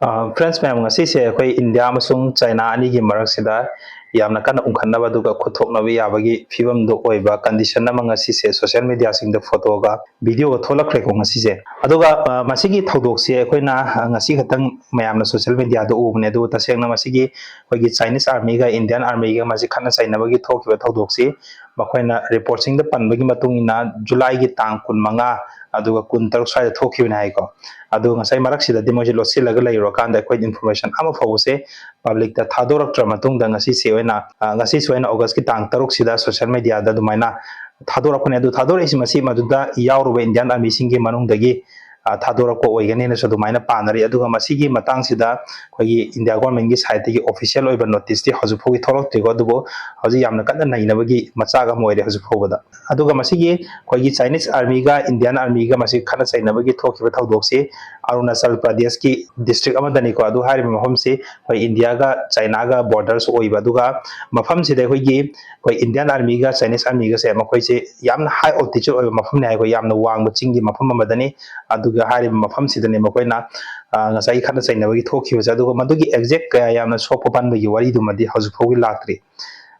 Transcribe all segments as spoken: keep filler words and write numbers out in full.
Friends ꯃꯌꯥꯝ, ꯉꯁꯤꯁꯦ ꯑꯩꯈꯣꯏ ꯏꯟꯗꯤꯌꯥ ꯑꯃꯁꯨꯡ ꯆꯥꯏꯅꯥ ꯑꯅꯤꯒꯤ ꯃꯔꯛꯁꯤꯗ ꯌꯥꯝꯅ ꯀꯟꯅ ꯎꯪꯈꯠꯅꯕ ꯑꯗꯨꯒ ꯈꯨꯠꯊꯣꯛꯅꯕ ꯌꯥꯕꯒꯤ ꯐꯤꯕꯝꯗꯣ ꯑꯣꯏꯕ ꯀꯟꯗꯤꯁꯟ ꯑꯃ ꯉꯁꯤꯁꯦ ꯁꯣꯁꯤꯌꯦꯜ ꯃꯦꯗꯤꯌꯥꯁꯤꯡꯗ ꯐꯣꯇꯣꯒ ꯚꯤꯗꯤꯑꯣꯒ ꯊꯣꯛꯂꯛꯈ꯭ꯔꯦꯀꯣ ꯉꯁꯤꯁꯦ꯫ ꯑꯗꯨꯒ ꯃꯁꯤꯒꯤ ꯊꯧꯗꯣꯛꯁꯦ ꯑꯩꯈꯣꯏꯅ ꯉꯁꯤ ꯈꯛꯇꯪ ꯃꯌꯥꯝꯅ ꯁꯣꯁꯤꯌꯦꯜ ꯃꯦꯗꯤꯌꯥꯗ ꯎꯕꯅꯦ, ꯑꯗꯨꯕꯨ ꯇꯁꯦꯡꯅ ꯃꯁꯤꯒꯤ ꯑꯩꯈꯣꯏꯒꯤ ꯆꯥꯏꯅꯤꯁ ꯑꯥꯔꯃꯤꯒ ꯏꯟꯗꯤꯌꯥꯟ ꯑꯥꯔꯃꯤꯒ ꯃꯁꯤ ꯈꯠꯅ ꯆꯩꯅꯕꯒꯤ ꯊꯣꯛꯈꯤꯕ ꯊꯧꯗꯣꯛꯁꯤ ꯃꯈꯣꯏꯅ ꯔꯤꯄꯣꯔꯠꯁꯤꯡꯗ ꯄꯟꯕꯒꯤ ꯃꯇꯨꯡ ꯏꯟꯅ ꯖꯨꯂꯥꯏꯒꯤ ꯇꯥꯡ ꯀꯨꯟꯃꯉꯥ ꯑꯗꯨꯒ ꯀꯨꯟꯇꯔꯨꯛ ꯁ꯭ꯋꯥꯏꯗ ꯊꯣꯛꯈꯤꯕꯅꯦ ꯍꯥꯏꯀꯣ꯫ ꯑꯗꯣ ꯉꯁꯥꯏ ꯃꯔꯛꯁꯤꯗꯗꯤ ꯃꯣꯏꯁꯦ ꯂꯣꯠꯁꯤꯜꯂꯒ ꯂꯩꯔꯨꯔꯀꯥꯟꯗ ꯑꯩꯈꯣꯏ ꯏꯟꯐꯣꯔꯃꯦꯁꯟ ꯑꯃ ꯐꯥꯎꯕꯁꯦ ꯄꯕ꯭ꯂꯤꯛꯇ ꯊꯥꯗꯣꯔꯛꯇ꯭ꯔ ꯃꯇꯨꯡꯗ ꯉꯁꯤꯁꯦ ꯑꯣꯏꯅ, ꯑ, ꯉꯁꯤꯁꯨ ꯑꯣꯏꯅ ꯑꯣꯒꯁꯀꯤ ꯇꯥꯡ ꯇꯔꯨꯛꯁꯤꯗ ꯁꯣꯁꯤꯌꯦꯜ ꯃꯦꯗꯤꯌꯥꯗ ꯑꯗꯨꯃꯥꯏꯅ ꯊꯥꯗꯣꯔꯛꯄꯅꯦ꯫ ꯑꯗꯨ ꯊꯥꯗꯣꯔꯛꯏꯁꯤ ꯃꯁꯤ ꯃꯗꯨꯗ ꯌꯥꯎꯔꯨꯕ ꯏꯟꯗꯤꯌꯥꯟ ꯑꯥꯔꯃꯤꯁꯤꯡꯒꯤ ꯃꯅꯨꯡꯗꯒꯤ, ꯑ, ꯊꯥꯗꯣꯔꯛꯄ ꯑꯣꯏꯒꯅꯤꯅꯁꯨ ꯑꯗꯨꯃꯥꯏꯅ ꯄꯥꯅꯔꯤ꯫ ꯑꯗꯨꯒ ꯃꯁꯤꯒꯤ ꯃꯇꯥꯡꯁꯤꯗ ꯑꯩꯈꯣꯏꯒꯤ ꯏꯟꯗꯤꯌꯥ ꯒꯣꯔꯃꯦꯟꯒꯤ ꯁꯥꯏꯠꯇꯒꯤ ꯑꯣꯐꯤꯁꯤꯌꯦꯜ ꯑꯣꯏꯕ ꯅꯣꯇꯤꯁꯇꯤ ꯍꯧꯖꯤꯛ ꯐꯥꯎꯒꯤ ꯊꯣꯛꯂꯛꯇ꯭ꯔꯤꯀꯣ꯫ ꯑꯗꯨꯕꯨ ꯍꯧꯖꯤꯛ ꯌꯥꯝꯅ ꯀꯟꯅ ꯅꯩꯅꯕꯒꯤ ꯃꯆꯥꯛ ꯑꯃ ꯑꯣꯏꯔꯦ ꯍꯧꯖꯤꯛ ꯐꯥꯎꯕꯗ꯫ ꯑꯗꯨꯒ ꯃꯁꯤꯒꯤ ꯑꯩꯈꯣꯏꯒꯤ ꯆꯥꯏꯅꯤꯁ ꯑꯥꯔꯃꯤꯒ ꯏꯟꯗꯤꯌꯥꯟ ꯑꯥꯔꯃꯤꯒ ꯃꯁꯤ ꯈꯠꯅ ꯆꯩꯅꯕꯒꯤ ꯊꯣꯛꯈꯤꯕ ꯊꯧꯗꯣꯛꯁꯤ ꯑꯔꯨꯅꯥꯆꯜ ꯄ꯭ꯔꯗꯦꯁꯀꯤ ꯗꯤꯁꯇ꯭ꯔꯤꯛ ꯑꯃꯗꯅꯤꯀꯣ꯫ ꯑꯗꯨ ꯍꯥꯏꯔꯤꯕ ꯃꯐꯝꯁꯤ ꯑꯩꯈꯣꯏ ꯏꯟꯗꯤꯌꯥꯒ ꯆꯥꯏꯅꯥꯒ ꯕꯣꯔꯗꯔꯁꯨ ꯑꯣꯏꯕ, ꯑꯗꯨꯒ ꯃꯐꯝꯁꯤꯗ ꯑꯩꯈꯣꯏꯒꯤ, ꯑꯩꯈꯣꯏ ꯏꯟꯗꯤꯌꯥꯟ ꯑꯥꯔꯃꯤꯒ ꯆꯥꯏꯅꯤꯁ ꯑꯥꯔꯃꯤꯒꯁꯦ ꯃꯈꯣꯏꯁꯦ ꯌꯥꯝꯅ ꯍꯥꯏ ꯑꯣꯜꯇꯤꯆꯨꯠ ꯑꯣꯏꯕ ꯃꯐꯝꯅꯤ ꯍꯥꯏ, ꯑꯩꯈꯣꯏ ꯌꯥꯝꯅ ꯋꯥꯡꯕ ꯆꯤꯡꯒꯤ ꯃꯐꯝ ꯑꯃꯗꯅꯤ꯫ ꯑꯗꯨꯒ ꯍꯥꯏꯔꯤꯕ ꯃꯐꯝꯁꯤꯗꯅꯤ ꯃꯈꯣꯏꯅ, ꯑ, ꯉꯁꯥꯏꯒꯤ ꯈꯠꯅ ꯆꯩꯅꯕꯒꯤ ꯊꯣꯛꯈꯤꯕꯁꯦ꯫ ꯑꯗꯨꯒ ꯃꯗꯨꯒꯤ ꯑꯦꯛꯖꯦꯛ ꯀꯌꯥ ꯌꯥꯝꯅ ꯁꯣꯛꯄ ꯄꯟꯕꯒꯤ ꯋꯥꯔꯤꯗꯨꯃꯗꯤ ꯍꯧꯖꯤꯛ ꯐꯥꯎꯒꯤ ꯂꯥꯛꯇ꯭ꯔꯤ꯫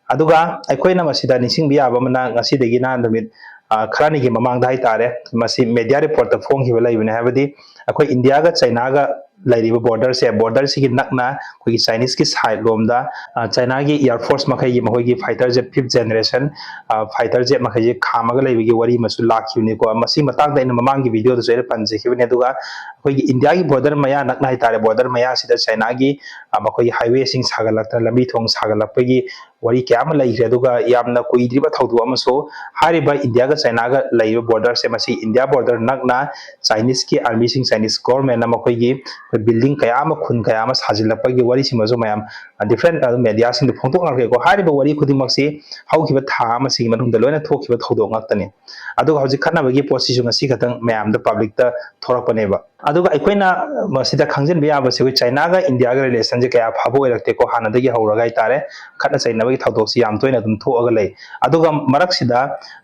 ꯑꯗꯨꯒ ꯑꯩꯈꯣꯏꯅ ꯃꯁꯤꯗ ꯅꯤꯡꯁꯤꯡꯕ ꯌꯥꯕ ꯑꯃꯅ, ꯉꯁꯤꯗꯒꯤꯅ ꯅꯨꯃꯤꯠ, ꯑ, ꯈꯔꯅꯤꯒꯤ ꯃꯃꯥꯡꯗ ꯍꯥꯏꯇꯥꯔꯦ, ꯃꯁꯤ ꯃꯦꯗꯤꯌꯥ ꯔꯤꯄꯣꯔꯠꯇ ꯐꯣꯡꯈꯤꯕ ꯂꯩꯕꯅꯦ꯫ ꯍꯥꯏꯕꯗꯤ ꯑꯩꯈꯣꯏ ꯏꯟꯗꯤꯌꯥꯒ ꯆꯩꯅꯥꯒ ꯂꯩꯔꯤꯕ ꯕꯣꯔꯗꯔꯁꯦ, ꯕꯣꯔꯗꯔꯁꯤꯒꯤ ꯅꯛꯅ ꯑꯩꯈꯣꯏꯒꯤ ꯆꯥꯏꯅꯤꯁꯀꯤ ꯁꯥꯏꯠ ꯂꯣꯝꯗ, ꯑ, ꯆꯥꯏꯅꯥꯒꯤ ꯑꯦꯌꯔ ꯐꯣꯔꯁ ꯃꯈꯩꯒꯤ ꯃꯈꯣꯏꯒꯤ ꯐꯥꯏꯇꯔ ꯖꯦꯠ ꯐꯤꯐ ꯖꯦꯅꯦꯔꯦꯁꯟ, ꯑ, ꯐꯥꯏꯇꯔ ꯖꯦꯠ ꯃꯈꯩꯁꯦ ꯈꯥꯝꯃꯒ ꯂꯩꯕꯒꯤ ꯋꯥꯔꯤ ꯑꯃꯁꯨ ꯂꯥꯛꯈꯤꯕꯅꯤꯀꯣ꯫ ꯃꯁꯤꯒꯤ ꯃꯇꯥꯡꯗ ꯑꯩꯅ ꯃꯃꯥꯡꯒꯤ ꯚꯤꯗꯤꯑꯣꯗꯁꯨ ꯑꯩꯅ ꯄꯟꯖꯈꯤꯕꯅꯤ꯫ ꯑꯗꯨꯒ ꯑꯩꯈꯣꯏꯒꯤ ꯏꯟꯗꯤꯌꯥꯒꯤ ꯕꯣꯔꯗꯔ ꯃꯌꯥ ꯅꯛꯅ ꯍꯥꯏꯇꯥꯔꯦ, ꯕꯣꯔꯗꯔ ꯃꯌꯥꯁꯤꯗ ꯆꯥꯏꯅꯥꯒꯤ, ꯑ, ꯃꯈꯣꯏꯒꯤ ꯍꯥꯏꯋꯦꯁꯤꯡ ꯁꯥꯒꯠꯂꯛꯇꯅ, ꯂꯝꯕꯤ ꯊꯣꯡ ꯁꯥꯒꯠꯂꯛꯄꯒꯤ ꯋꯥꯔꯤ ꯀꯌꯥ ꯑꯃ ꯂꯩꯈ꯭ꯔꯦ꯫ ꯑꯗꯨꯒ ꯌꯥꯝꯅ ꯀꯨꯏꯗ꯭ꯔꯤꯕ ꯊꯧꯗꯣꯛ ꯑꯃꯁꯨ, ꯍꯥꯏꯔꯤꯕ ꯏꯟꯗꯤꯌꯥꯒ ꯆꯥꯏꯅꯥꯒ ꯂꯩꯔꯤꯕ ꯕꯣꯔꯗꯔꯁꯦ, ꯃꯁꯤ ꯏꯟꯗꯤꯌꯥ ꯕꯣꯔꯗꯔ ꯅꯛꯅ ꯆꯥꯏꯅꯤꯁꯀꯤ ꯑꯥꯔꯃꯤꯁꯤꯡ, ꯆꯥꯏꯅꯤꯁ ꯒꯣꯔꯃꯦꯟꯅ ꯃꯈꯣꯏꯒꯤ ꯑꯩꯈꯣꯏ ꯕꯤꯜꯗꯤꯡ ꯀꯌꯥ ꯑꯃ, ꯈꯨꯟ ꯀꯌꯥ ꯑꯃ ꯁꯥꯖꯤꯜꯂꯛꯄꯒꯤ ꯋꯥꯔꯤꯁꯤꯡ ꯑꯃꯁꯨ ꯃꯌꯥꯝ, ꯑ, ꯗꯤꯐ꯭ꯔꯦꯟ, ꯑ, ꯃꯦꯗꯤꯌꯥꯁꯤꯡꯗ ꯐꯣꯡꯗꯣꯛꯅꯈ꯭ꯔꯦꯀꯣ꯫ ꯍꯥꯏꯔꯤꯕ ꯋꯥꯔꯤ ꯈꯨꯗꯤꯡꯃꯛꯁꯤ ꯍꯧꯈꯤꯕ ꯊꯥ ꯑꯃꯁꯤꯒꯤ ꯃꯅꯨꯡꯗ ꯂꯣꯏꯅ ꯊꯣꯛꯈꯤꯕ ꯊꯧꯗꯣꯛ ꯉꯥꯛꯇꯅꯤ꯫ ꯑꯗꯨꯒ ꯍꯧꯖꯤꯛ ꯈꯠꯅꯕꯒꯤ ꯄꯣꯠꯁꯤꯁꯨ ꯉꯁꯤ ꯈꯛꯇꯪ ꯃꯌꯥꯝꯗ ꯄꯕ꯭ꯂꯤꯛꯇ ꯊꯣꯔꯛꯄꯅꯦꯕ꯫ ꯑꯗꯨꯒ ꯑꯩꯈꯣꯏꯅ ꯃꯁꯤꯗ ꯈꯪꯖꯤꯟꯕ ꯌꯥꯕꯁꯦ, ꯑꯩꯈꯣꯏ ꯆꯥꯏꯅꯥꯒ ꯏꯟꯗꯤꯌꯥꯒ ꯔꯤꯂꯦꯁꯟꯁꯦ ꯀꯌꯥ ꯐꯕ ꯑꯣꯏꯔꯛꯇꯦꯀꯣ, ꯍꯥꯟꯅꯗꯒꯤ ꯍꯧꯔꯒ ꯍꯥꯏꯇꯥꯔꯦ꯫ ꯈꯠꯅ ꯆꯩꯅꯕꯒꯤ ꯊꯧꯗꯣꯛꯁꯤ ꯌꯥꯝ ꯇꯣꯏꯅ ꯑꯗꯨꯝ ꯊꯣꯛꯑꯒ ꯂꯩ꯫ ꯑꯗꯨꯒ ꯃꯔꯛꯁꯤꯗ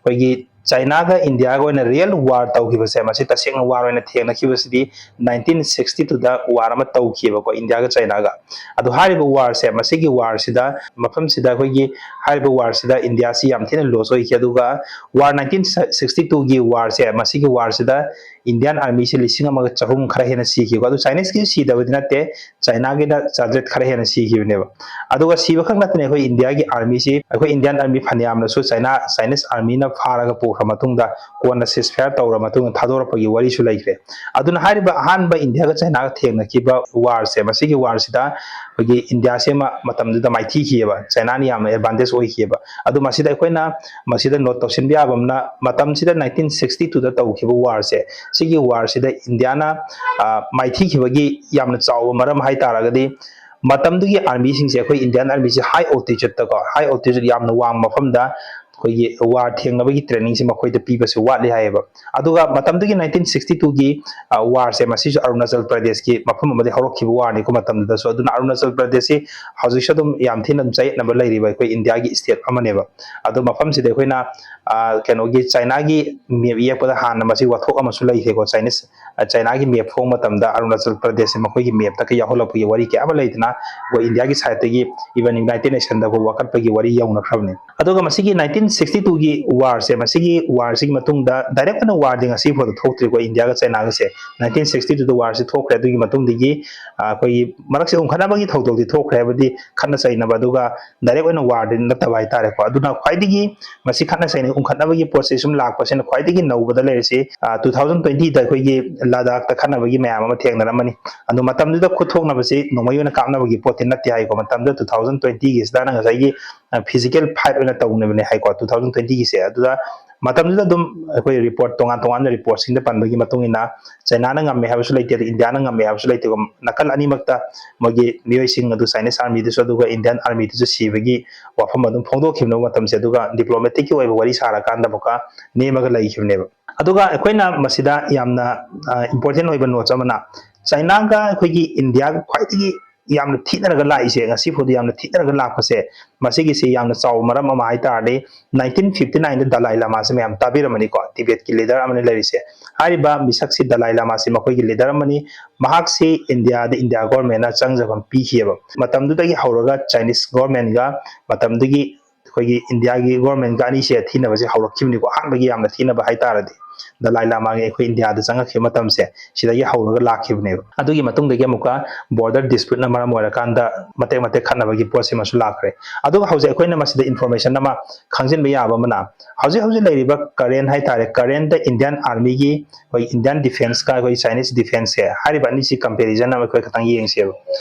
ꯑꯩꯈꯣꯏꯒꯤ ꯆꯥꯏꯅꯥꯒ ꯏꯟꯗꯤꯌꯥꯒ ꯑꯣꯏꯅ ꯔꯤꯌꯦꯜ ꯋꯥꯔ ꯇꯧꯈꯤꯕꯁꯦ, ꯃꯁꯤ ꯇꯁꯦꯡꯅ ꯋꯥꯔ ꯑꯣꯏꯅ ꯊꯦꯡꯅꯈꯤꯕꯁꯤꯗꯤ ꯅꯥꯏꯟꯇꯤꯟ ꯁꯤꯛꯁꯇꯤ ꯇꯨꯗ ꯋꯥꯔ ꯑꯃ ꯇꯧꯈꯤꯕꯀꯣ, ꯏꯟꯗꯤꯌꯥꯒ ꯆꯥꯏꯅꯥꯒ꯫ ꯑꯗꯣ ꯍꯥꯏꯔꯤꯕ ꯋꯥꯔꯁꯦ, ꯃꯁꯤꯒꯤ ꯋꯥꯔꯁꯤꯗ, ꯃꯐꯝꯁꯤꯗ ꯑꯩꯈꯣꯏꯒꯤ ꯍꯥꯏꯔꯤꯕ ꯋꯥꯔꯁꯤꯗ ꯏꯟꯗꯤꯌꯥꯁꯤ ꯌꯥꯝ ꯊꯤꯅ ꯂꯣꯁ ꯑꯣꯏꯈꯤ꯫ ꯑꯗꯨꯒ ꯋꯥꯔ ꯅꯥꯏꯟꯇꯤꯟ ꯁꯤꯛꯁꯇꯤ ꯇꯨꯒꯤ ꯋꯥꯔꯁꯦ, ꯃꯁꯤꯒꯤ ꯋꯥꯔꯁꯤꯗ ꯏꯟꯗꯤꯌꯥꯟ ꯑꯥꯔꯃꯤꯁꯦ ꯂꯤꯁꯤꯡ ꯑꯃꯒ ꯆꯍꯨꯝ ꯈꯔ ꯍꯦꯟꯅ ꯁꯤꯈꯤꯀꯣ꯫ ꯑꯗꯨ ꯆꯥꯏꯅꯤꯁꯀꯤ ꯁꯤꯗꯕꯗꯤ ꯅꯠꯇꯦ, ꯆꯥꯏꯅꯥꯒꯤꯅ ꯆꯥꯇ꯭ꯔꯦꯠ ꯈꯔ ꯍꯦꯟꯅ ꯁꯤꯈꯤꯕꯅꯦꯕ꯫ ꯑꯗꯨꯒ ꯁꯤꯕ ꯈꯛ ꯅꯠꯇꯅ ꯑꯩꯈꯣꯏ ꯏꯟꯗꯤꯌꯥꯒꯤ ꯑꯥꯔꯃꯤꯁꯤ, ꯑꯩꯈꯣꯏ ꯏꯟꯗꯤꯌꯥꯟ ꯑꯥꯔꯃꯤ ꯐꯅꯌꯥꯝꯅꯁꯨ ꯆꯥꯏꯅꯥ, ꯆꯥꯏꯅꯤꯁ ꯑꯥꯔꯃꯤꯅ ꯐꯥꯔꯒ ꯄꯨꯈ꯭ꯔ ꯃꯇꯨꯡꯗ, ꯀꯣꯟꯅ ꯁꯤꯁ ꯐꯥꯌꯔ ꯇꯧꯔ ꯃꯇꯨꯡꯗ ꯊꯥꯗꯣꯔꯛꯄꯒꯤ ꯋꯥꯔꯤꯁꯨ ꯂꯩꯈ꯭ꯔꯦ꯫ ꯑꯗꯨꯅ ꯍꯥꯏꯔꯤꯕ ꯑꯍꯥꯟꯕ ꯏꯟꯗꯤꯌꯥꯒ ꯆꯥꯏꯅꯥꯒ ꯊꯦꯡꯅꯈꯤꯕ ꯋꯥꯔꯁꯦ, ꯃꯁꯤꯒꯤ ꯋꯥꯔꯁꯤꯗ ꯑꯩꯈꯣꯏꯒꯤ ꯏꯟꯗꯤꯌꯥꯁꯦ ꯃ-, ꯃꯇꯝꯗꯨꯗ ꯃꯥꯏꯊꯤꯈꯤꯑꯕ, ꯆꯥꯏꯅꯥꯅ ꯌꯥꯝꯅ ꯑꯦꯗꯚꯥꯟꯇꯦꯖ ꯑꯣꯏꯈꯤꯑꯕ꯫ ꯑꯗꯨ ꯃꯁꯤꯗ ꯑꯩꯈꯣꯏꯅ ꯃꯁꯤꯗ ꯅꯣꯠ ꯇꯧꯁꯤꯟꯕ ꯌꯥꯕ ꯑꯃꯅ, ꯃꯇꯝꯁꯤꯗ ꯅꯥꯏꯟꯇꯤꯟ ꯁꯤꯛꯁꯇꯤ ꯇꯨꯗ ꯇꯧꯈꯤꯕ ꯋꯥꯔꯁꯦ, ꯁꯤꯒꯤ ꯋꯥꯔꯁꯤꯗ ꯏꯟꯗꯤꯌꯥꯅ, ꯑ, ꯃꯥꯏꯊꯤꯈꯤꯕꯒꯤ ꯌꯥꯝꯅ ꯆꯥꯎꯕ ꯃꯔꯝ ꯍꯥꯏ ꯇꯥꯔꯒꯗꯤ, ꯃꯇꯝꯗꯨꯒꯤ ꯑꯥꯔꯃꯤꯁꯤꯡꯁꯦ, ꯑꯩꯈꯣꯏ ꯏꯟꯗꯤꯌꯥꯟ ꯑꯥꯔꯃꯤꯁꯦ ꯍꯥꯏ ꯑꯣꯜꯇꯤꯆꯨꯠꯇꯀꯣ, ꯍꯥꯏ ꯑꯣꯜꯇꯤꯆꯨꯠ ꯌꯥꯝꯅ ꯋꯥꯡꯕ ꯃꯐꯝꯗ ꯑꯩꯈꯣꯏꯒꯤ ꯋꯥꯔ ꯊꯦꯡꯅꯕꯒꯤ ꯇ꯭ꯔꯦꯅꯤꯡꯁꯦ ꯃꯈꯣꯏꯗ ꯄꯤꯕꯁꯦ ꯋꯥꯠꯂꯤ ꯍꯥꯏꯌꯦꯕ꯫ ꯑꯗꯨꯒ ꯃꯇꯝꯗꯨꯒꯤ ꯅꯥꯏꯟꯇꯤꯟ ꯁꯤꯛꯁꯇꯤ ꯇꯨꯒꯤ, ꯑ, ꯋꯥꯔꯁꯦ, ꯃꯁꯤꯁꯨ ꯑꯔꯨꯅꯥꯆꯜ ꯄ꯭ꯔꯗꯦꯁꯀꯤ ꯃꯐꯝ ꯑꯃꯗꯒꯤ ꯍꯧꯔꯛꯈꯤꯕ ꯋꯥꯔꯅꯤꯀꯣ ꯃꯇꯝꯗꯨꯗꯁꯨ꯫ ꯑꯗꯨꯅ ꯑꯔꯨꯅꯥꯆꯜ ꯄ꯭ꯔꯗꯦꯁꯁꯤ ꯍꯧꯖꯤꯛꯁꯨ ꯑꯗꯨꯝ ꯌꯥꯝ ꯊꯤꯅ ꯑꯗꯨꯝ ꯆꯌꯦꯠꯅꯕ ꯂꯩꯔꯤꯕ ꯑꯩꯈꯣꯏ ꯏꯟꯗꯤꯌꯥꯒꯤ ꯁ꯭ꯇꯦꯠ ꯑꯃꯅꯦꯕ꯫ ꯑꯗꯣ ꯃꯐꯝꯁꯤꯗ ꯑꯩꯈꯣꯏꯅ, ꯑ, ꯀꯩꯅꯣꯒꯤ ꯆꯥꯏꯅꯥꯒꯤ ꯃꯦꯞ ꯌꯦꯛꯄꯗ ꯍꯥꯟꯅ ꯃꯁꯤ ꯋꯥꯊꯣꯛ ꯑꯃꯁꯨ ꯂꯩꯈ꯭ꯔꯦꯀꯣ꯫ ꯆꯥꯏꯅꯤꯁ, ꯑ, ꯆꯥꯏꯅꯥꯒꯤ ꯃꯦꯞ ꯐꯣꯡ ꯃꯇꯝꯗ ꯑꯔꯨꯅꯥꯆꯜ ꯄ꯭ꯔꯗꯦꯁꯁꯦ ꯃꯈꯣꯏꯒꯤ ꯃꯦꯞꯇꯒ ꯌꯥꯎꯍꯜꯂꯛꯄꯒꯤ ꯋꯥꯔꯤ ꯀꯌꯥ ꯑꯃ ꯂꯩꯗꯅ, ꯑꯩꯈꯣꯏ ꯏꯟꯗꯤꯌꯥꯒꯤ ꯁꯥꯏꯠꯇꯒꯤ ꯏꯚꯟ ꯌꯨꯅꯥꯏꯇꯦꯗ ꯅꯦꯁꯟꯗ ꯐꯥꯎꯕ ꯋꯥꯀꯠꯄꯒꯤ ꯋꯥꯔꯤ ꯌꯧꯅꯈ꯭ꯔꯕꯅꯤ꯫ ꯑꯗꯨꯒ ꯃꯁꯤꯒꯤ ꯅꯥꯏꯟꯇꯤꯟ ꯁꯤꯛꯁꯇꯤ ꯇꯨꯒꯤ ꯋꯥꯔꯁꯦ, ꯃꯁꯤꯒꯤ ꯋꯥꯔꯁꯤꯒꯤ ꯃꯇꯨꯡꯗ ꯗꯥꯏꯔꯦꯛ ꯑꯣꯏꯅ ꯋꯥꯔꯗꯤ ꯉꯁꯤ ꯐꯥꯎꯗ ꯊꯣꯛꯇ꯭ꯔꯤꯀꯣ ꯏꯟꯗꯤꯌꯥꯒ ꯆꯥꯏꯅꯥꯒꯁꯦ꯫ ꯅꯥꯏꯟꯇꯤꯟ ꯁꯤꯛꯁꯇꯤ ꯇꯨꯗ ꯋꯥꯔꯁꯤ ꯊꯣꯛꯈ꯭ꯔꯦ꯫ ꯑꯗꯨꯒꯤ ꯃꯇꯨꯡꯗꯒꯤ, ꯑ, ꯑꯩꯈꯣꯏꯒꯤ ꯃꯔꯛꯁꯦ ꯎꯪꯈꯠꯅꯕꯒꯤ ꯊꯧꯗꯣꯛꯇꯤ ꯊꯣꯛꯈ꯭ꯔꯦ, ꯍꯥꯏꯕꯗꯤ ꯈꯠꯅ ꯆꯩꯅꯕ, ꯑꯗꯨꯒ ꯗꯥꯏꯔꯦꯛ ꯑꯣꯏꯅ ꯋꯥꯔꯗꯤ ꯅꯠꯇꯕ ꯍꯥꯏꯇꯥꯔꯦꯀꯣ꯫ ꯑꯗꯨꯅ ꯈ꯭ꯋꯥꯏꯗꯒꯤ ꯃꯁꯤ ꯈꯠꯅ ꯆꯩꯅ ꯎꯪꯈꯠꯅꯕꯒꯤ ꯄꯣꯠꯁꯦ ꯁꯨꯝ ꯂꯥꯛꯄꯁꯤꯅ ꯈ꯭ꯋꯥꯏꯗꯒꯤ ꯅꯧꯕꯗ ꯂꯩꯔꯤꯁꯤ, ꯑ, ꯇꯨ ꯊꯥꯎꯖꯟ ꯇ꯭ꯋꯦꯟꯇꯤꯗ ꯑꯩꯈꯣꯏꯒꯤ ꯂꯗꯥꯛꯇ ꯈꯠꯅꯕꯒꯤ ꯃꯌꯥꯝ ꯑꯃ ꯊꯦꯡꯅꯔꯝꯃꯅꯤ꯫ ꯑꯗꯣ ꯃꯇꯝꯗꯨꯗ ꯈꯨꯠ ꯊꯣꯛꯅꯕꯁꯤ ꯅꯣꯡꯃꯩ ꯑꯣꯏꯅ ꯀꯥꯞꯅꯕꯒꯤ ꯄꯣꯠꯇꯤ ꯅꯠꯇꯦ ꯍꯥꯏꯀꯣ꯫ ꯃꯇꯝꯗꯨꯗ ꯇꯨ ꯊꯥꯎꯖꯟ ꯇ꯭ꯋꯦꯟꯇꯤꯒꯤꯁꯤꯗꯅ ꯉꯁꯥꯏꯒꯤ, ꯑ, ꯐꯤꯖꯤꯀꯦꯜ ꯐꯥꯏꯠ ꯑꯣꯏꯅ ꯇꯧꯅꯕꯅꯦ ꯍꯥꯏꯀꯣ, ꯇꯨ ꯊꯥꯎꯖꯟ ꯇ꯭ꯋꯦꯟꯇꯤꯒꯤꯁꯦ꯫ ꯑꯗꯨꯗ ꯃꯇꯝꯗꯨꯗ ꯑꯗꯨꯝ ꯑꯩꯈꯣꯏ ꯔꯤꯄꯣꯔꯠ, ꯇꯣꯉꯥꯟ ꯇꯣꯉꯥꯟꯕ ꯔꯤꯄꯣꯔꯠꯁꯤꯡꯗ ꯄꯟꯕꯒꯤ ꯃꯇꯨꯡ ꯏꯟꯅ, ꯆꯥꯏꯅꯥꯅ ꯉꯝꯃꯦ ꯍꯥꯏꯕꯁꯨ ꯂꯩꯇꯦ, ꯑꯗ ꯏꯟꯗꯤꯌꯥꯅ ꯉꯝꯃꯦ ꯍꯥꯏꯕꯁꯨ ꯂꯩꯇꯦꯀꯣ꯫ ꯅꯥꯀꯜ ꯑꯅꯤꯃꯛꯇ ꯃꯣꯏꯒꯤ ꯃꯤꯑꯣꯏꯁꯤꯡ ꯑꯗꯨ, ꯆꯥꯏꯅꯤꯁ ꯑꯥꯔꯃꯤꯗꯨꯁꯨ ꯑꯗꯨꯒ ꯏꯟꯗꯤꯌꯥꯟ ꯑꯥꯔꯃꯤꯗꯨꯁꯨ ꯁꯤꯕꯒꯤ ꯋꯥꯐꯝ ꯑꯗꯨꯝ ꯐꯣꯡꯗꯣꯛꯈꯤꯕꯅꯦꯕ꯫ ꯃꯇꯝꯁꯦ ꯑꯗꯨꯒ ꯗꯤꯄ꯭ꯂꯣꯃꯦꯇꯤꯛꯀꯤ ꯑꯣꯏꯕ ꯋꯥꯔꯤ ꯁꯥꯔꯀꯥꯟꯗ ꯑꯃꯨꯛꯀ ꯅꯦꯝꯃꯒ ꯂꯩꯈꯤꯕꯅꯦꯕ꯫ ꯑꯗꯨꯒ ꯑꯩꯈꯣꯏꯅ ꯃꯁꯤꯗ ꯌꯥꯝꯅ, ꯑ, ꯏꯝꯄꯣꯔꯇꯦꯟ ꯑꯣꯏꯕ ꯅꯣꯠꯁ ꯑꯃꯅ, ꯆꯥꯏꯅꯥꯒ ꯑꯩꯈꯣꯏꯒꯤ ꯏꯟꯗꯤꯌꯥꯒ ꯈ꯭ꯋꯥꯏꯗꯒꯤ ꯌꯥꯝꯅ ꯊꯤꯅꯔꯒ ꯂꯥꯛꯏꯁꯦ, ꯉꯁꯤ ꯐꯥꯎꯗ ꯌꯥꯝꯅ ꯊꯤꯅꯔꯒ ꯂꯥꯛꯄꯁꯦ, ꯃꯁꯤꯒꯤꯁꯦ ꯌꯥꯝꯅ ꯆꯥꯎꯕ ꯃꯔꯝ ꯑꯃ ꯍꯥꯏ ꯇꯥꯔꯗꯤ, ꯅꯥꯏꯟꯇꯤꯟ ꯐꯤꯐꯇꯤ ꯅꯥꯏꯟꯗ ꯗꯂꯥꯏ ꯂꯥꯃꯥꯁꯦ ꯃꯌꯥꯝ ꯇꯥꯕꯤꯔꯝꯃꯅꯤꯀꯣ, ꯇꯤꯕꯦꯠꯀꯤ ꯂꯤꯗꯔ ꯑꯃꯅ ꯂꯩꯔꯤꯁꯦ꯫ ꯍꯥꯏꯔꯤꯕ ꯃꯤꯁꯛꯁꯤ, ꯗꯂꯥꯏ ꯂꯥꯃꯥꯁꯤ ꯃꯈꯣꯏꯒꯤ ꯂꯤꯗꯔ ꯑꯃꯅꯤ꯫ ꯃꯍꯥꯛꯁꯤ ꯏꯟꯗꯤꯌꯥꯗ, ꯏꯟꯗꯤꯌꯥ ꯒꯣꯔꯃꯦꯟꯅ ꯆꯪꯖꯐꯝ ꯄꯤꯈꯤꯑꯕ꯫ ꯃꯇꯝꯗꯨꯗꯒꯤ ꯍꯧꯔꯒ ꯆꯥꯏꯅꯤꯁ ꯒꯣꯔꯃꯦꯟꯒ, ꯃꯇꯝꯗꯨꯒꯤ ꯑꯩꯈꯣꯏꯒꯤ ꯏꯟꯗꯤꯌꯥꯒꯤ ꯒꯣꯔꯃꯦꯟꯒ ꯑꯅꯤꯁꯦ ꯊꯤꯅꯕꯁꯦ ꯍꯧꯔꯛꯈꯤꯕꯅꯤꯀꯣ꯫ ꯑꯍꯥꯟꯕꯒꯤ ꯌꯥꯝꯅ ꯊꯤꯅꯕ ꯍꯥꯏꯇꯥꯔꯗꯤ, ꯗꯂꯥꯏ ꯂꯥꯃꯥꯒꯤ ꯑꯩꯈꯣꯏ ꯏꯟꯗꯤꯌꯥꯗ ꯆꯪꯉꯛꯈꯤꯕ ꯃꯇꯝꯁꯦ, ꯁꯤꯗꯒꯤ ꯍꯧꯔꯒ ꯂꯥꯛꯈꯤꯕꯅꯦꯕ꯫ ꯑꯗꯨꯒꯤ ꯃꯇꯨꯡꯗꯒꯤ ꯑꯃꯨꯛꯀ ꯕꯣꯔꯗꯔ ꯗꯤꯁꯄ꯭ꯌꯨꯠꯅ ꯃꯔꯝ ꯑꯣꯏꯔꯀꯥꯟꯗ ꯃꯇꯦꯛ ꯃꯇꯦꯛ ꯈꯠꯅꯕꯒꯤ ꯄꯣꯠꯁꯤꯃꯁꯨ ꯂꯥꯛꯈ꯭ꯔꯦ꯫ ꯑꯗꯨꯒ ꯍꯧꯖꯤꯛ ꯑꯩꯈꯣꯏꯅ ꯃꯁꯤꯗ ꯏꯟꯐꯣꯔꯃꯦꯁꯟ ꯑꯃ ꯈꯪꯖꯤꯟꯕ ꯌꯥꯕ ꯑꯃꯅ, ꯍꯧꯖꯤꯛ ꯍꯧꯖꯤꯛ ꯂꯩꯔꯤꯕ ꯀꯔꯦꯟ ꯍꯥꯏꯇꯥꯔꯦ, ꯀꯔꯦꯟꯗ ꯏꯟꯗꯤꯌꯥꯟ ꯑꯥꯔꯃꯤꯒꯤ, ꯑꯩꯈꯣꯏ ꯏꯟꯗꯤꯌꯥꯟ ꯗꯤꯐꯦꯟꯁꯀ ꯑꯩꯈꯣꯏ ꯆꯥꯏꯅꯤꯁ ꯗꯤꯐꯦꯟꯁꯁꯦ, ꯍꯥꯏꯔꯤꯕ ꯑꯅꯤꯁꯤ ꯀꯝꯄꯦꯔꯤꯖꯟ ꯑꯃ ꯑꯩꯈꯣꯏ ꯈꯤꯇꯪ ꯌꯦꯡꯁꯦꯕ꯫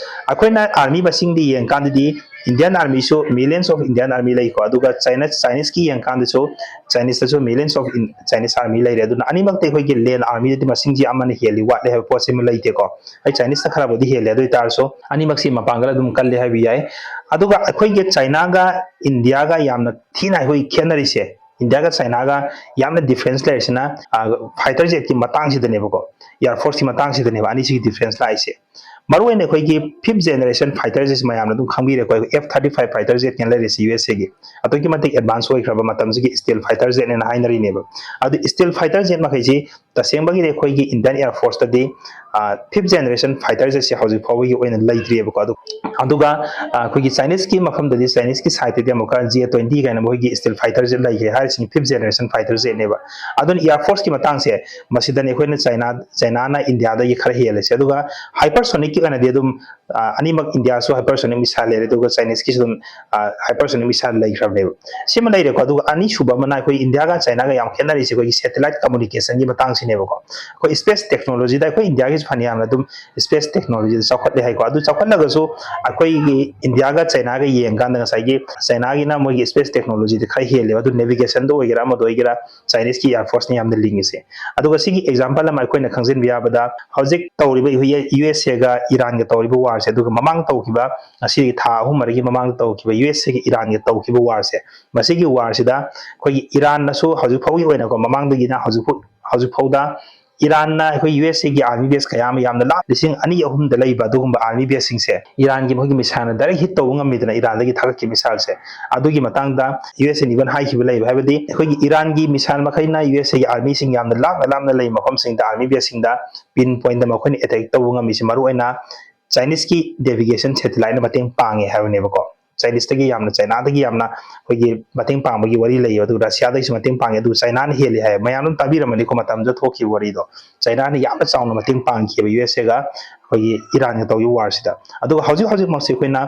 ꯑꯩꯈꯣꯏꯅ ꯑꯥꯔꯃꯤ ꯃꯁꯤꯡꯗꯤ ꯌꯦꯡꯀꯥꯟꯗꯗꯤ, ꯏꯟꯗꯤꯌꯥꯟ ꯑꯥꯔꯃꯤꯁꯨ, millions of Indian Army ꯂꯩꯀꯣ, ꯑꯗꯨꯒ ꯆꯥꯏꯅ, ꯆꯥꯏꯅꯤꯁꯀꯤ ꯌꯦꯡꯀꯥꯟꯗꯁꯨ, ꯆꯥꯏꯅꯤꯁꯇꯁꯨ millions of Chinese Army ꯂꯩꯔꯦ꯫ ꯑꯗꯨꯅ ꯑꯅꯤꯃꯛꯇ ꯑꯩꯈꯣꯏꯒꯤ ꯂꯦꯟ ꯑꯥꯔꯃꯤꯗꯗꯤ ꯃꯁꯤꯡꯁꯤ ꯑꯃꯅ ꯍꯦꯜꯂꯤ ꯋꯥꯠꯂꯤ ꯍꯥꯏꯕ ꯄꯣꯠꯁꯤꯃ ꯂꯩꯇꯦꯀꯣ꯫ ꯑꯩ ꯆꯥꯏꯅꯤꯁꯅ ꯈꯔꯕꯨꯗꯤ ꯍꯦꯜꯂꯦ, ꯑꯗꯨ ꯑꯣꯏꯇꯥꯔꯁꯨ ꯑꯅꯤꯃꯛꯁꯤ ꯃꯄꯥꯡꯒꯜ ꯑꯗꯨꯝ ꯀꯜꯂꯤ ꯍꯥꯏꯕ ꯌꯥꯏ꯫ ꯑꯗꯨꯒ ꯑꯩꯈꯣꯏꯒꯤ ꯆꯥꯏꯅꯥꯒ ꯏꯟꯗꯤꯌꯥꯒ ꯌꯥꯝꯅ ꯊꯤꯅ ꯑꯩꯈꯣꯏ ꯈꯦꯠꯅꯔꯤꯁꯦ, ꯏꯟꯗꯤꯌꯥꯒ ꯆꯥꯏꯅꯥꯒ ꯌꯥꯝꯅ ꯗꯤꯐ꯭ꯔꯦꯟꯁ ꯂꯩꯔꯤꯁꯤꯅ, ꯐꯥꯏꯇꯔ ꯖꯦꯠꯀꯤ ꯃꯇꯥꯡꯁꯤꯗꯅꯦꯕꯀꯣ, ꯏꯌꯥꯔ ꯐꯣꯔꯁꯀꯤ ꯃꯇꯥꯡꯁꯤꯗꯅꯦꯕ ꯑꯅꯤꯁꯤꯒꯤ ꯗꯤꯐ꯭ꯔꯦꯟꯁ ꯂꯥꯛꯏꯁꯦ꯫ ꯃꯔꯨꯑꯣꯏꯅ ꯑꯩꯈꯣꯏꯒꯤ fifth generation fighter jet ꯃꯌꯥꯝꯅ ꯑꯗꯨꯝ ꯈꯪꯕꯤꯔꯦꯀꯣ, ꯑꯩꯈꯣꯏ F thirty five fighter jetꯅ ꯂꯩꯔꯤꯁꯦ ꯌꯨ ꯑꯦꯁ ꯑꯦꯒꯤ꯫ ꯑꯗꯨꯛꯀꯤ ꯃꯇꯤꯛ ꯑꯦꯗꯚꯥꯟꯁ ꯑꯣꯏꯈ꯭ꯔꯕ ꯃꯇꯝꯁꯤꯒꯤ ꯁ꯭ꯇꯦꯜ ꯐꯥꯏꯇꯔ ꯖꯦꯠꯅꯦꯅ ꯍꯥꯏꯅꯔꯤꯅꯦꯕ꯫ ꯑꯗꯨ ꯁ꯭ꯇꯦꯜ ꯐꯥꯏꯇꯔ ꯖꯦꯠ ꯃꯈꯩꯁꯤ ꯇꯁꯦꯡꯕꯒꯤꯗꯤ ꯑꯩꯈꯣꯏꯒꯤ ꯏꯟꯗꯤꯌꯟ ꯑꯦꯌꯔ ꯐꯣꯔꯁꯇꯗꯤ, ꯐꯤꯐ ꯖꯦꯅꯦꯔꯦꯁꯟ ꯐꯥꯏꯇꯔ ꯖꯦꯠꯁꯦ ꯍꯧꯖꯤꯛ ꯐꯥꯎꯕꯒꯤ ꯑꯣꯏꯅ ꯂꯩꯇ꯭ꯔꯤꯑꯕꯀꯣ꯫ ꯑꯗꯨ, ꯑꯗꯨꯒ, ꯑ, ꯑꯩꯈꯣꯏꯒꯤ ꯆꯥꯏꯅꯤꯁꯀꯤ ꯃꯐꯝꯗꯗꯤ, ꯆꯥꯏꯅꯤꯁꯀꯤ ꯁꯥꯏꯠꯇꯗꯤ ꯑꯃꯨꯛꯀ J twenty ꯀꯥꯏꯅ ꯃꯈꯣꯏꯒꯤ ꯁ꯭ꯇꯦꯜ ꯐꯥꯏꯇꯔ ꯖꯦꯠ ꯂꯩꯈ꯭ꯔꯦ꯫ ꯍꯥꯏꯔꯤꯁꯤꯅ ꯐꯤꯐ ꯖꯦꯅꯦꯔꯦꯁꯟ ꯐꯥꯏꯇꯔ ꯖꯦꯠꯅꯦꯕ꯫ ꯑꯗꯨꯅ ꯑꯦꯌꯔ ꯐꯣꯔꯁꯀꯤ ꯃꯇꯥꯡꯁꯦ, ꯃꯁꯤꯗꯅꯤ ꯑꯩꯈꯣꯏꯅ ꯆꯥꯏꯅꯥ, ꯆꯥꯏꯅꯥꯅ ꯏꯟꯗꯤꯌꯥꯗꯒꯤ ꯈꯔ ꯍꯦꯜꯂꯤꯁꯦ꯫ ꯑꯗꯨꯒ ꯍꯥꯏꯄꯔꯁꯣꯅꯤꯛꯀꯤ ꯑꯣꯏꯅꯗꯤ ꯑꯗꯨꯝ, ꯑ, ꯑꯅꯤꯃꯛ, ꯏꯟꯗꯤꯌꯥꯁꯨ ꯍꯥꯏꯄꯔꯁꯣꯅꯤꯛ ꯃꯤꯁꯥꯏꯜ ꯂꯩꯔꯦ, ꯑꯗꯨꯒ ꯆꯥꯏꯅꯤꯁꯀꯤꯁꯨ ꯑꯗꯨꯝ, ꯑ, ꯍꯥꯏꯄꯔꯁꯣꯅꯤꯛ ꯃꯤꯁꯥꯏꯜ ꯂꯩꯈ꯭ꯔꯕꯅꯦꯕ꯫ ꯁꯤꯃ ꯂꯩꯔꯦꯀꯣ꯫ ꯑꯗꯨꯒ ꯑꯅꯤꯁꯨꯕ ꯑꯃꯅ ꯑꯩꯈꯣꯏ ꯏꯟꯗꯤꯌꯥꯒ ꯆꯥꯏꯅꯥꯒ ꯌꯥꯝ ꯈꯦꯠꯅꯔꯤꯁꯦ ꯑꯩꯈꯣꯏꯒꯤ ꯁꯦꯇꯦꯂꯥꯏꯠ ꯀꯝꯃꯨꯅꯤꯀꯦꯁꯟꯒꯤ ꯃꯇꯥꯡꯁꯤꯅꯦꯕꯀꯣ꯫ ꯑꯩꯈꯣꯏ ꯁ꯭ꯄꯦꯁ ꯇꯦꯛꯅꯣꯂꯣꯖꯤꯗ ꯑꯩꯈꯣꯏ ꯏꯟꯗꯤꯌꯥꯒꯤꯁꯨ ꯐꯅꯌꯥꯝꯅ ꯑꯗꯨꯝ ꯁ꯭ꯄꯦꯁ ꯇꯦꯛꯅꯣꯂꯣꯖꯤꯗ ꯆꯥꯎꯈꯠꯂꯦ ꯍꯥꯏꯀꯣ꯫ ꯑꯗꯨ ꯆꯥꯎꯈꯠꯂꯒꯁꯨ ꯑꯩꯈꯣꯏꯒꯤ ꯏꯟꯗꯤꯌꯥꯒ ꯆꯥꯏꯅꯥꯒ ꯌꯦꯡꯀꯥꯟꯗ ꯉꯁꯥꯏꯒꯤ ꯆꯥꯏꯅꯥꯒꯤꯅ ꯃꯣꯏꯒꯤ ꯁ꯭ꯄꯦꯁ ꯇꯦꯛꯅꯣꯂꯣꯖꯤꯗꯤ ꯈꯔ ꯍꯦꯜꯂꯦꯕ꯫ ꯑꯗꯨ ꯅꯦꯚꯤꯒꯦꯁꯟꯗ ꯑꯣꯏꯒꯦꯔꯥ, ꯑꯃꯗ ꯑꯣꯏꯒꯦꯔꯥ, ꯆꯥꯏꯅꯤꯁꯀꯤ ꯑꯦꯌꯔ ꯐꯣꯔꯁꯅ ꯌꯥꯝꯅ ꯂꯤꯡꯉꯤꯁꯦ꯫ ꯑꯗꯨꯒ ꯁꯤꯒꯤ ꯑꯦꯛꯖꯥꯝꯄꯜ ꯑꯃ ꯑꯩꯈꯣꯏꯅ ꯈꯪꯖꯤꯟꯕ ꯌꯥꯕꯗ, ꯍꯧꯖꯤꯛ ꯇꯧꯔꯤꯕ ꯌꯨ ꯑꯦꯁ ꯑꯦꯒ ꯏꯔꯥꯟꯒ ꯇꯧꯔꯤꯕ ꯋꯥꯔꯁꯦ, ꯑꯗꯨꯒ ꯃꯃꯥꯡ ꯇꯧꯈꯤꯕ, ꯉꯁꯤꯒꯤ ꯊꯥ ꯑꯍꯨꯝ ꯃꯔꯤꯒꯤ ꯃꯃꯥꯡꯗ ꯇꯧꯈꯤꯕ ꯌꯨ ꯑꯦꯁ ꯑꯦꯒ ꯏꯔꯥꯟꯒ ꯇꯧꯈꯤꯕ ꯋꯥꯔꯁꯦ, ꯃꯁꯤꯒꯤ ꯋꯥꯔꯁꯤꯗ ꯑꯩꯈꯣꯏꯒꯤ ꯏꯔꯥꯟꯅꯁꯨ ꯍꯧꯖꯤꯛ ꯐꯥꯎꯒꯤ ꯑꯣꯏꯅꯀꯣ, ꯃꯃꯥꯡꯗꯒꯤꯅ ꯍꯧꯖꯤꯛ ꯐꯥꯎ, ꯍꯧꯖꯤꯛ ꯐꯥꯎꯗ ꯏꯔꯥꯟꯅ ꯑꯩꯈꯣꯏ ꯌꯨ ꯑꯦꯁ ꯑꯦꯒꯤ ꯑꯥꯔꯃꯤ ꯕꯦꯁ ꯀꯌꯥ ꯑꯃ, ꯌꯥꯝꯅ ꯂꯥꯞ ꯂꯤꯁꯤꯡ ꯑꯅꯤ ꯑꯍꯨꯝꯗ ꯂꯩꯕ ꯑꯗꯨꯒꯨꯝꯕ ꯑꯥꯔꯃꯤ ꯕꯦꯁꯁꯤꯡꯁꯦ ꯏꯔꯥꯟꯒꯤ ꯃꯈꯣꯏꯒꯤ ꯃꯤꯁꯥꯏꯜꯅ ꯗꯥꯏꯔꯦꯛ ꯍꯤꯠ ꯇꯧꯕ ꯉꯝꯃꯤꯗꯅ, ꯏꯔꯥꯟꯗꯒꯤ ꯊꯥꯒꯠꯈꯤꯕ ꯃꯤꯁꯥꯏꯜꯁꯦ꯫ ꯑꯗꯨꯒꯤ ꯃꯇꯥꯡꯗ ꯌꯨ ꯑꯦꯁ ꯑꯦꯅ ꯏꯚꯟ ꯍꯥꯏꯈꯤꯕ ꯂꯩꯕ, ꯍꯥꯏꯕꯗꯤ ꯑꯩꯈꯣꯏꯒꯤ ꯏꯔꯥꯟꯒꯤ ꯃꯤꯁꯥꯏꯜ ꯃꯈꯩꯅ ꯌꯨ ꯑꯦꯁ ꯑꯦꯒꯤ ꯑꯥꯔꯃꯤꯁꯤꯡ ꯌꯥꯝꯅ ꯂꯥꯞꯅ ꯂꯥꯞꯅ ꯂꯩꯕ ꯃꯐꯝꯁꯤꯡꯗ, ꯑꯥꯔꯃꯤ ꯕꯦꯁꯁꯤꯡꯗ ꯄꯤꯟ ꯄꯣꯏꯟꯗ ꯃꯈꯣꯏꯅ ꯑꯦꯇꯦꯛ ꯇꯧꯕ ꯉꯝꯃꯤꯁꯦ ꯃꯔꯨꯑꯣꯏꯅ ꯆꯥꯏꯅꯤꯁꯀꯤ ꯅꯦꯚꯤꯒꯦꯁꯟ ꯁꯦꯇꯤꯂꯥꯏꯠꯅ ꯃꯇꯦꯡ ꯄꯥꯡꯉꯦ ꯍꯥꯏꯕꯅꯦꯕꯀꯣ꯫ ꯆꯥꯏꯅꯤꯁꯇꯒꯤ ꯌꯥꯝꯅ, ꯆꯥꯏꯅꯥꯗꯒꯤ ꯌꯥꯝꯅ ꯑꯩꯈꯣꯏꯒꯤ ꯃꯇꯦꯡ ꯄꯥꯡꯕꯒꯤ ꯋꯥꯔꯤ ꯂꯩꯌꯦꯕ, ꯑꯗꯨꯒ ꯔꯁꯤꯌꯥꯗꯒꯤꯁꯨ ꯃꯇꯦꯡ ꯄꯥꯡꯉꯦ, ꯑꯗꯨꯒ ꯆꯥꯏꯅꯥꯅ ꯍꯦꯜꯂꯤ ꯍꯥꯏ꯫ ꯃꯌꯥꯝ ꯑꯗꯨꯝ ꯇꯥꯕꯤꯔꯝꯃꯅꯤꯀꯣ, ꯃꯇꯝꯗꯨꯗ ꯊꯣꯛꯈꯤꯕ ꯋꯥꯔꯤꯗꯣ꯫ ꯆꯥꯏꯅꯥꯅ ꯌꯥꯝꯅ ꯆꯥꯎꯅ ꯃꯇꯦꯡ ꯄꯥꯡꯈꯤꯑꯕ ꯌꯨ ꯑꯦꯁ ꯑꯦꯒ ꯑꯩꯈꯣꯏꯒꯤ ꯏꯔꯥꯟꯒ ꯇꯧꯔꯤꯕ ꯋꯥꯔꯁꯤꯗ꯫ ꯑꯗꯨꯒ ꯍꯧꯖꯤꯛ ꯍꯧꯖꯤꯛꯃꯛꯁꯤ ꯑꯩꯈꯣꯏꯅ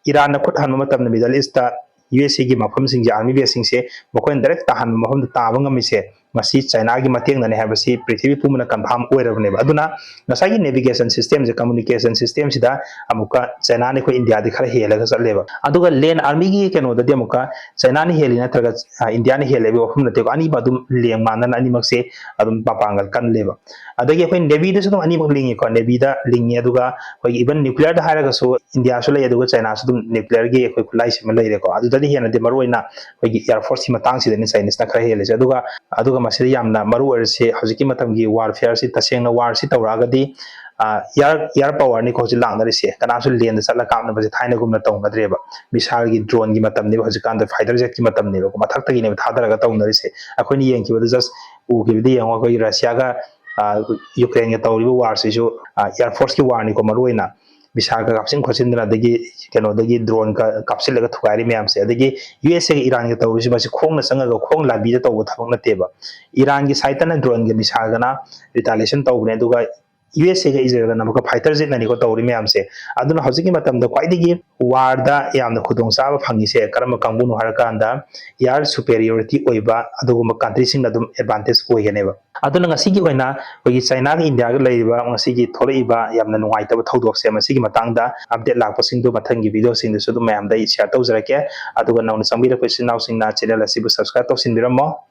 ꯏꯔꯥꯟꯅ ꯈꯨꯠ ꯍꯟꯕ ꯃꯇꯝꯗ ꯃꯤꯗꯜ ꯏꯁꯇ ꯌꯨ ꯑꯦꯁ ꯑꯦꯒꯤ ꯃꯐꯝꯁꯤꯡꯁꯦ, ꯑꯥꯔꯃꯤ ꯕꯦꯁꯁꯤꯡꯁꯦ ꯃꯈꯣꯏꯅ ꯗꯥꯏꯔꯦꯛ ꯇꯥꯍꯟꯕ ꯃꯐꯝꯗ ꯇꯥꯕ ꯉꯝꯃꯤꯁꯦ ꯃꯁꯤ ꯆꯥꯏꯅꯥꯒꯤ ꯃꯇꯦꯡꯅꯅꯦ ꯍꯥꯏꯕꯁꯤ ꯄ꯭ꯔꯤꯊꯤꯕꯤ ꯄꯨꯝꯕꯅ ꯀꯟꯐꯥꯝ ꯑꯣꯏꯔꯕꯅꯦꯕ꯫ ꯑꯗꯨꯅ ꯉꯁꯥꯏꯒꯤ ꯅꯦꯚꯤꯒꯦꯁꯟ ꯁꯤꯁꯇꯦꯝꯁꯦ, ꯀꯝꯃꯨꯅꯤꯀꯦꯁꯟ ꯁꯤꯁꯇꯦꯝꯁꯤꯗ ꯑꯃꯨꯛꯀ ꯆꯥꯏꯅꯥꯅ ꯑꯩꯈꯣꯏ ꯏꯟꯗꯤꯌꯥꯗꯤ ꯈꯔ ꯍꯦꯜꯂꯒ ꯆꯠꯂꯦꯕ꯫ ꯑꯗꯨꯒ ꯂꯦꯟ ꯑꯥꯔꯃꯤꯒꯤ ꯀꯩꯅꯣꯗꯗꯤ ꯑꯃꯨꯛꯀ ꯆꯥꯏꯅꯥꯅ ꯍꯦꯜꯂꯤ ꯅꯠꯇ꯭ꯔꯒ, ꯑ, ꯏꯟꯗꯤꯌꯥꯅ ꯍꯦꯜꯂꯤ ꯍꯥꯏꯕꯒꯤ ꯋꯥꯐꯝ ꯅꯠꯇꯦꯀꯣ꯫ ꯑꯅꯤꯃꯛ ꯑꯗꯨꯝ ꯂꯦꯡ ꯃꯥꯟꯅꯅ ꯑꯅꯤꯃꯛꯁꯦ ꯑꯗꯨꯝ ꯃꯄꯥꯡꯒꯜ ꯀꯜꯂꯦꯕ꯫ ꯑꯗꯒꯤ ꯑꯩꯈꯣꯏ ꯅꯦꯚꯤꯗꯁꯨ ꯑꯗꯨꯝ ꯑꯅꯤꯃꯛ ꯂꯤꯡꯉꯤꯀꯣ, ꯅꯦꯚꯤꯗ ꯂꯤꯡꯉꯤ꯫ ꯑꯗꯨꯒ ꯑꯩꯈꯣꯏꯒꯤ ꯏꯚꯟ ꯅ꯭ꯌꯨꯀ꯭ꯂꯤꯌꯔꯗ ꯍꯥꯏꯔꯒꯁꯨ ꯏꯟꯗꯤꯌꯥꯁꯨ ꯂꯩ, ꯑꯗꯨꯒ ꯆꯥꯏꯅꯥꯁꯨ ꯑꯗꯨꯝ ꯅ꯭ꯌꯨꯀ꯭ꯂꯤꯌꯔꯒꯤ ꯑꯩꯈꯣꯏ ꯈꯨꯠꯂꯥꯏꯁꯤꯃ ꯂꯩꯔꯦꯀꯣ꯫ ꯑꯗꯨꯗꯗꯤ ꯍꯦꯟꯅꯗꯤ ꯃꯔꯨꯑꯣꯏꯅ ꯑꯩꯈꯣꯏꯒꯤ ꯑꯦꯌꯥꯔ ꯐꯣꯔꯁꯀꯤ ꯃꯇꯥꯡꯁꯤꯗꯅꯤ ꯆꯥꯏꯅꯤꯁꯅ ꯈꯔ ꯍꯦꯜꯂꯤꯁꯦ꯫ ꯑꯗꯨꯒ, ꯑꯗꯨꯒ ꯃꯁꯤꯗ ꯌꯥꯝꯅ ꯃꯔꯨ ꯑꯣꯏꯔꯤꯁꯤ ꯍꯧꯖꯤꯛꯀꯤ ꯃꯇꯝꯒꯤ ꯋꯥꯔꯐꯤꯌꯔꯁꯤ, ꯇꯁꯦꯡꯅ ꯋꯥꯔꯁꯤ ꯇꯧꯔꯛꯑꯒꯗꯤ, ꯑ, ꯑꯦꯌꯥꯔ, ꯑꯦꯌꯥꯔ ꯄꯋꯔꯅꯤꯀꯣ ꯍꯧꯖꯤꯛ ꯂꯥꯛꯅꯔꯤꯁꯦ꯫ ꯀꯅꯥꯁꯨ ꯂꯦꯟꯗ ꯆꯠꯂ ꯀꯥꯞꯅꯕꯁꯦ ꯊꯥꯏꯅꯒꯨꯝꯅ ꯇꯧꯅꯗ꯭ꯔꯦꯕ꯫ ꯃꯤꯁꯥꯏꯜꯒꯤ, ꯗ꯭ꯔꯣꯟꯒꯤ ꯃꯇꯝꯅꯦꯕ ꯍꯧꯖꯤꯛꯀꯥꯟꯗ, ꯐꯥꯏꯇꯔ ꯖꯦꯠꯀꯤ ꯃꯇꯝꯅꯦꯕꯀꯣ, ꯃꯊꯛꯇꯒꯤꯅꯦꯕ ꯊꯥꯗꯔꯒ ꯇꯧꯅꯔꯤꯁꯦ꯫ ꯑꯩꯈꯣꯏꯅ ꯌꯦꯡꯈꯤꯕꯗ ꯖꯁ ꯎꯈꯤꯕꯗꯤ ꯌꯦꯡꯉꯣ, ꯑꯩꯈꯣꯏꯒꯤ ꯔꯁꯤꯌꯥꯒ, ꯑ, ꯌꯨꯀ꯭ꯔꯦꯟꯒ ꯇꯧꯔꯤꯕ ꯋꯥꯔꯁꯤꯁꯨ, ꯑ, ꯑꯦꯌꯥꯔ ꯐꯣꯔꯁꯀꯤ ꯋꯥꯔꯅꯤꯀꯣ ꯃꯔꯨꯑꯣꯏꯅ꯫ ꯃꯤꯁꯥꯏꯜꯒ ꯀꯥꯞꯁꯤꯟ ꯈꯣꯠꯆꯤꯟꯗꯅ, ꯑꯗꯒꯤ ꯀꯩꯅꯣꯗꯒꯤ ꯗ꯭ꯔꯣꯟꯒ ꯀꯥꯞꯁꯤꯜꯂꯒ ꯊꯨꯒꯥꯏꯔꯤ ꯃꯌꯥꯝꯁꯦ, ꯑꯗꯒꯤ ꯌꯨ ꯑꯦꯁ ꯑꯦꯒ ꯏꯔꯥꯟꯒ ꯇꯧꯔꯤꯁꯤ, ꯃꯁꯤ ꯈꯣꯡꯅ ꯆꯪꯉꯒ ꯈꯣꯡ ꯂꯥꯝꯕꯤꯗ ꯇꯧꯕ ꯊꯕꯛ ꯅꯠꯇꯦꯕ꯫ ꯏꯔꯥꯟꯒꯤ ꯁꯥꯏꯠꯇꯅ ꯗ꯭ꯔꯣꯟꯒ ꯃꯤꯁꯥꯏꯜꯒꯅ ꯔꯤꯇꯥꯂꯤꯌꯦꯁꯟ ꯇꯧꯕꯅꯦ, ꯑꯗꯨꯒ ꯌꯨ ꯑꯦꯁ ꯑꯦꯒ ꯏꯖꯔꯦꯜꯒꯅ ꯑꯃꯨꯛꯀ ꯐꯥꯏꯇꯔ ꯖꯦꯠꯅꯅꯤꯀꯣ ꯇꯧꯔꯤ ꯃꯌꯥꯝꯁꯦ꯫ ꯑꯗꯨꯅ ꯍꯧꯖꯤꯛꯀꯤ ꯃꯇꯝꯗ ꯈ꯭ꯋꯥꯏꯗꯒꯤ ꯋꯥꯔꯗ ꯌꯥꯝꯅ ꯈꯨꯗꯣꯡꯆꯥꯕ ꯐꯪꯉꯤꯁꯦ ꯀꯔꯝꯕ ꯀꯥꯡꯕꯨꯅꯣ ꯍꯥꯏꯔꯀꯥꯟꯗ, ꯑꯦꯌꯥꯔ ꯁꯨꯄꯦꯔꯤꯌꯣꯔꯤꯇꯤ ꯑꯣꯏꯕ ꯑꯗꯨꯒꯨꯝꯕ ꯀꯟꯇ꯭ꯔꯤꯁꯤꯡꯅ ꯑꯗꯨꯝ ꯑꯦꯗꯚꯥꯟꯇꯦꯖ ꯑꯣꯏꯒꯅꯦꯕ꯫ ꯑꯗꯨꯅ ꯉꯁꯤꯒꯤ ꯑꯣꯏꯅ ꯑꯩꯈꯣꯏꯒꯤ ꯆꯥꯏꯅꯥꯒ ꯏꯟꯗꯤꯌꯥꯒ ꯂꯩꯔꯤꯕ ꯉꯁꯤꯒꯤ ꯊꯣꯛꯂꯛꯏꯕ ꯌꯥꯝꯅ ꯅꯨꯡꯉꯥꯏꯇꯕ ꯊꯧꯗꯣꯛꯁꯦ, ꯃꯁꯤꯒꯤ ꯃꯇꯥꯡꯗ ꯑꯞꯗꯦꯠ ꯂꯥꯛꯄꯁꯤꯡꯗꯨ ꯃꯊꯪꯒꯤ ꯚꯤꯗꯤꯑꯣꯁꯤꯡꯗꯁꯨ ꯑꯗꯨꯝ ꯃꯌꯥꯝꯗ ꯑꯩ ꯁꯤꯌꯔ ꯇꯧꯖꯔꯛꯀꯦ꯫ ꯑꯗꯨꯒ ꯅꯧꯅ ꯆꯪꯕꯤꯔꯛꯄ ꯏꯆꯤꯟ ꯏꯅꯥꯎꯁꯤꯡꯅ ꯆꯦꯅꯦꯜ ꯑꯁꯤꯕꯨ ꯁꯕꯁꯀ꯭ꯔꯥꯏꯕ ꯇꯧꯁꯤꯟꯕꯤꯔꯝꯃꯣ꯫